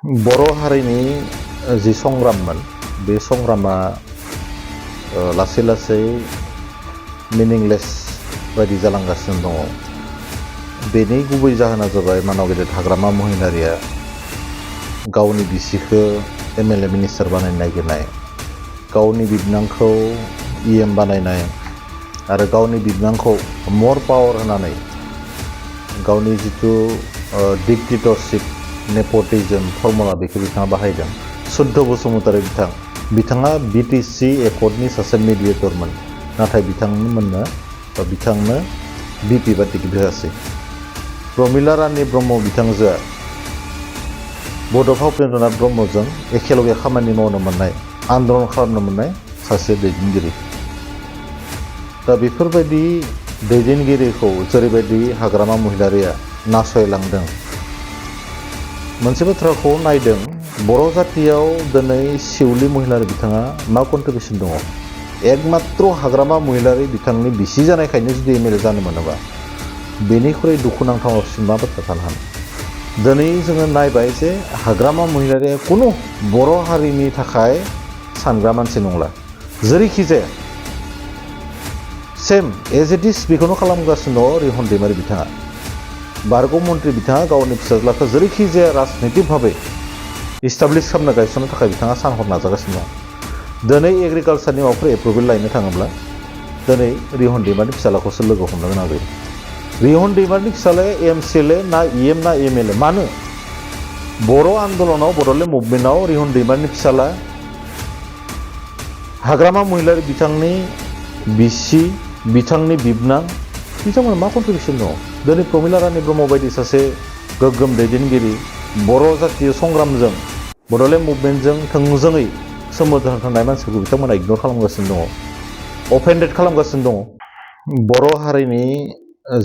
बर' हारिनि जि संग्राममोन बे संग्रामा लासै लासै मिनिंलेस बायदि जालांगासिनो दङ। बेनि गुबै जाहोना जाबाय मानाव गेदेर हाग्रामा महिलारिया गावनि बिसिखौ एमएलए मिनिस्टार बानायनो नागिरनाय, गावनि बिबोनांखौ इएम बानायनाय आरो गावनि बिबोनांखौ मर पावार होनानै गावनि जिथु डिक्टेटरशिप नेपटिज्म फर्मुला बेखौ बिथाङा बाहायदों। शुद्ध बसुमतारी बिथाङा बिटिसि एकर्डनि सासे मिडिएटरमोन, नाथाय बिथांनो बिपि बा टिकेट होआसै। प्रमिला रानी ब्रह्म बिथांजोआ बड'फा उपेन्द्रनाथ ब्रह्मजों एखेलगे खामानि मावनो मोननाय, आन्दलन खालामनो मोननाय सासे दैदेनगिरि। दा बेफोरबायदि दैदेनगिरिखौ जेरैबायदि हाग्रामा महिलारिया नासयलांदों, मोनसे बाथ्राखौ नायदों, बर' जातियाव दिनै शिउली महिलारि बिथाङा मा कन्ट्रिबिउसन दङ। एकमात्र हाग्रामा महिलारि बिथांनि बिसि जानायखायनो जुदि एमएलए जानो मोनोबा बेनिख्रुइ दुखुनांथावसिन मा बाथ्रा थानो हानो। दिनै जोङो नायबाय जे हाग्रामा महिलारिया कुनु बर' हारिनि थाखाय सानग्रा मानसि नंला। जेरैखि जाया सेम एज इट इज बेखौनो खालामगासिनो दङ रिहन दैमारि बिथाङा। बारग' मन्त्रि बिथाङा गावनि फिसाज्लाखौ जेरैखि जाया राजनैतिक भाबै इस्टाब्लिश खालामनो गायसननो थाखाय बिथाङा सानहर नाजागासिनो दं। दिनै एग्रिकालसारनि माबाफोर एप्रुभेल लायनो थाङोब्ला दिनै रिहन दैमारिनि फिसाज्लाखौसो लोगो हमनो गोनां जायो। रिहन दैमारिनि फिसाज्लाया एमसिएलए ना इएम ना एमएलए मानो? बर' आन्दलनाव बड'लेण्ड मुभमेन्टआव रिहन दैमारिनि फिसाज्ला हाग्रामा महिलारि बिथांनि बिसि, बिथांनि बिबोनां, बिथांमोना मा कन्ट्रिबिउसन दङ? दिनै प्रमिला रानी ब्रह्म बायदि सासे गोग्गोम दैदेनगिरि, बर' जातीय संग्रामजों बड'लेण्ड मुभमेन्टजों थोंजोङै सोमोन्दो थानाय मानसिफोरखौ बिथांमोना इगनर खालामगासिनो दङ, अफेन्डेड खालामगासिनो दङ। बर' हारिनि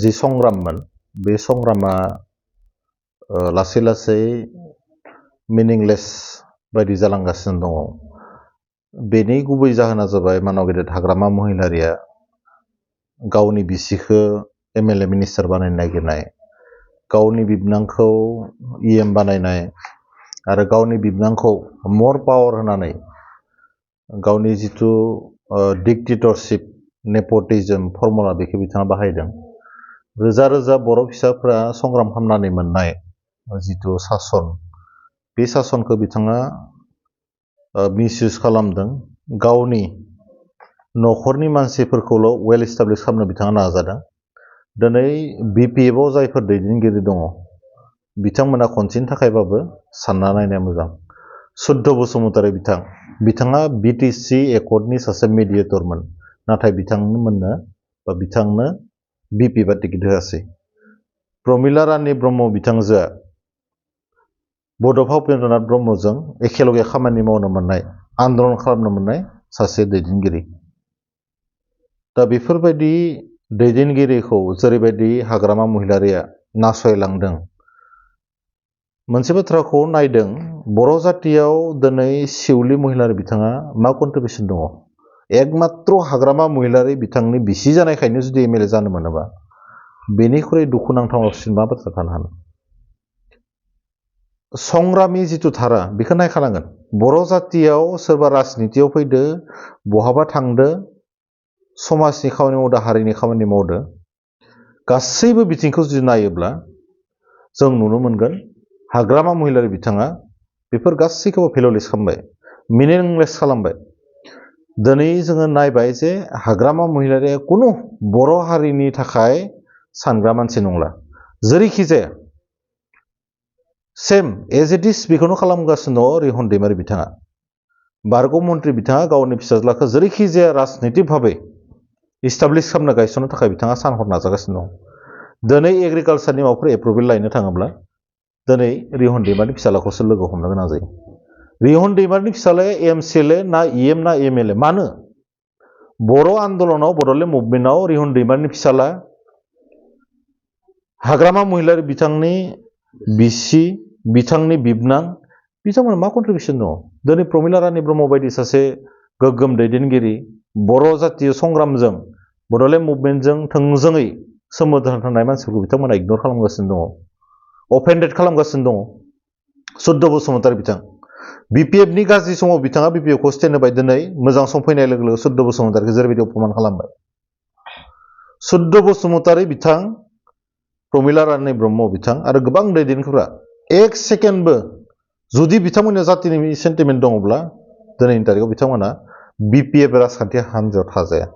जि संग्राममोन बे संग्रामा लासै लासै मिनिंलेस बायदि जालांगासिनो दङ। बेनि गुबै जाहोना जाबाय मानाव गेदेर हाग्रामा महिलारिया गावनि बिसिखौ एमएलए मिनिस्टार बानायनो नागिरनाय, गावनि बिबोनांखौ इएम बानायनाय आरो गावनि बिबोनांखौ मर पावार होनानै गावनि जिथु डिक्टेटरशिप नेपटिज्म फर्मुला बेखौ बिथाङा बाहायदों। रोजा रोजा बर' फिसाफ्रा संग्राम खालामनानै मोननाय जिथु सासन, बे सासनखौ बिथाङा मिसइउज खालामदों। गावनि न'खरनि मानसिफोरखौल' वेल इस्टाब्लिश खालामनो बिथाङा नाजादों। दिनै बिपिएफआव जायफोर दैदेनगिरि दङ बिथांमोना खनसेनि थाखायबाबो सानना नायनाया मोजां। शुद्ध बसुमतारी बिथाङा बिटिसि एकर्डनि सासे मिडिएटरमोन, नाथाय बिथांनो बिपि बा टिकेट होआसै। प्रमिला रानी ब्रह्म बिथांजोआ बड'फा उपेन्द्रनाथ ब्रह्मजों एखेलगे खामानि मावनो मोननाय, आन्दलन खालामनो मोननाय सासे दैदेनगिरि। दा बेफोरबायदि दैदेनगिरिखौ जेरैबायदि हाग्रामा महिलारिया नासयलांदों, मोनसे बाथ्राखौ नायदों, बर' जातियाव दिनै शिउली महिलारि बिथाङा मा कन्ट्रिबिउसन दङ। एकमात्र हाग्रामा महिलारि बिथांनि बिसि जानायखायनो जुदि एमएलए जानो मोनोबा बेनिख्रुइ दुखुनांथावसिन मा बाथ्रा थानो हानो। संग्रामि जिथु धारा बेखौ नायखानांगोन। बर' जातियाव सोरबा राजनितियाव फैदो, बहाबा थांदो, समाजनि खामानि मावदो, हारिनि खामानि मावदो, गासैबो बिथिंखौ जुदि नायोब्ला जों नुनो मोनगोन हाग्रामा महिलारि बिथाङा बेफोर गासैखौबो भेलुलेस खालामबाय, मिनिंलेस खालामबाय। दिनै जोङो नायबाय जे हाग्रामा महिलारिया कुनु बर' हारिनि थाखाय सानग्रा मानसि नंला। जेरैखि जाया सेम एज इट इज बेखौनो खालामगासिनो दङ रिहन दैमारि बिथाङा। बारग' मन्त्रि बिथाङा गावनि फिसाज्लाखौ जेरैखि जाया राजनैतिक भाबै इस्टाब्लिश खालामनो गायसननो थाखाय बिथाङा सानहर नाजागासिनो दं। दिनै एग्रिकालसारनि माबाफोर एप्रुभेल लायनो थाङोब्ला दिनै रिहन दैमारिनि फिसाज्लाखौसो लोगो हमनो गोनां जायो। रिहन दैमारिनि फिसाज्लाया एमसिएलए ना इएम ना एमएलए मानो? बर' आन्दलनाव बड'लेण्ड मुभमेन्टआव रिहन दैमारिनि फिसाज्ला हाग्रामा महिलारि बिथांनि बिसि, बिथांनि बिबोनां, बिथांमोना मा कन्ट्रिबिउसन दङ? दिनै प्रमिला रानी ब्रह्म बायदि सासे गोग्गोम दैदेनगिरि, बर' जातीय संग्रामजों बड'लेण्ड मुभमेन्टजों थोंजोङै सोमोन्दो थानाय मानसिफोरखौ बिथांमोना इगनर खालामगासिनो दङ, अफेन्डेड खालामगासिनो दङ। सुद्ध बसुमतारी बिथां BPF नि गाज्रि समाव बिथाङा BPF खौ स्टेन्ड होबाय दिनै मोजां सम फैनाय लोगो लोगो सुद्ध बसुमतारीखौ जेरैबायदि अपमान खालामबाय सुद्ध बसुमतारी बिथां प्रमिला रानी ब्रह्म बिथां आरो गोबां दैदेनगिरिफोरा एक सेकेन्डबो जुदि बिथांमोननिया जातिनि सेन्टिमेन्ट दङब्ला दिनैनि तारिखआव बिथांमोना BPF राजखान्थि हान्जायाव थाजाया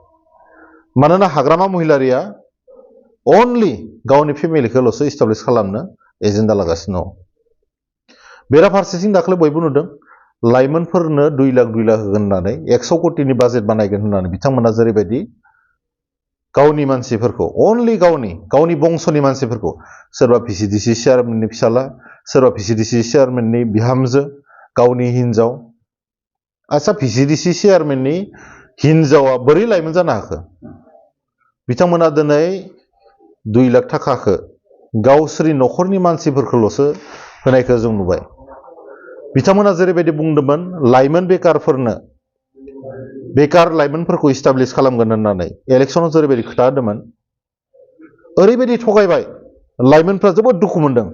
मानोना हाग्रामा महिलारिया अनलि गावनि फेमिलिखौल'सो इस्टाब्लिश खालामनो एजेन्डा लागासिनो दं बेराफारसेथिं दाखालि बयबो नुदों लाइमोनफोरनो 2 लाख होगोन होननानै 100 कोटिनि बाजेट बानायगोन होननानै बिथांमोना जेरैबायदि गावनि मानसिफोरखौ अनलि गावनि बंसनि मानसिफोरखौ सोरबा VCDC चेयारमेननि फिसाला सोरबा VCDC चेयारमेननि बिहामजो गावनि हिनजाव आच्छा VCDC चेयारमेननि हिनजावा बोरै लाइमोन जानो हाखो बिथांमोना दिनै 2 लाख थाखाखौ गावसोरनि न'खरनि मानसिफोरखौल'सो होनायखौ जों नुबाय बिथांमोना जेरैबायदि बुंदोंमोन लाइमोन बेकार लाइमोनफोरखौ इस्टाब्लिश खालामगोन होननानै इलेक्सनाव जेरैबायदि खोथा होदोंमोन ओरैबायदि थगायबाय लाइमोनफ्रा जोबोद दुखु मोनदों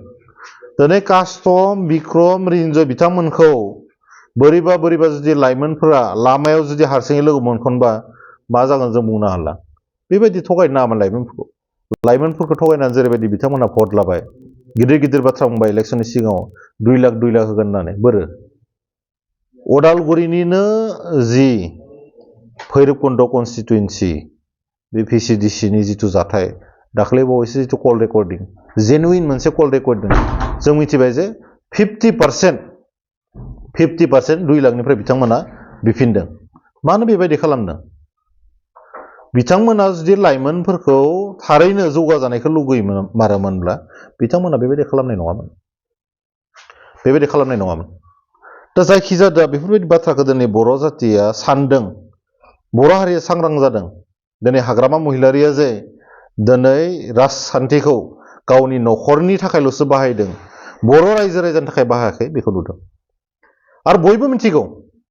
दिनै कास्टम बिक्रम रिन्जय बिथांमोनखौ बोरैबा जुदि लाइमोनफोरा लामायाव जुदि हारसिङै लोगो मोनखनबा मा जागोन जों बुंनो हाला बेबायदि थगायनो नाङामोन लाइमोनफोरखौ थगायनानै जेरैबायदि बिथांमोना भट लाबाय गिदिर बाथ्रा बुंबाय इलेक्सननि सिगाङाव 2 लाख होगोन होननानै बोरो अदालगुरिनिनो जि भैरबकुन्द कन्स्टिटुएन्सि बे VCDCनि जिथु जाथाय दाखालि बावैसो जिथु कल रेकर्डिं जेनुइन मोनसे कल रेकर्डिं जों मिथिबाय जे 50% 2 लाखनिफ्राय बिथांमोना बिफिनदों मानो बेबायदि खालामदों बिथांमोना जुदि लाइमोनफोरखौ थारैनो जौगाजानायखौ लुगैमारोमोनब्ला बिथांमोना बेबायदि खालामनाय नङामोन दा जायखिजाया बेफोरबायदि बाथ्राखौ दिनै बर' जातिया सानदों बर' हारिया सांग्रां जादों दिनै हाग्रामा महिलारिया जे दिनै राजखान्थिखौ गावनि न'खरनि थाखायल'सो बाहायदों बर' रायजो राजानि थाखाय बाहायाखै बेखौ नुदों आरो बयबो मिथिगौ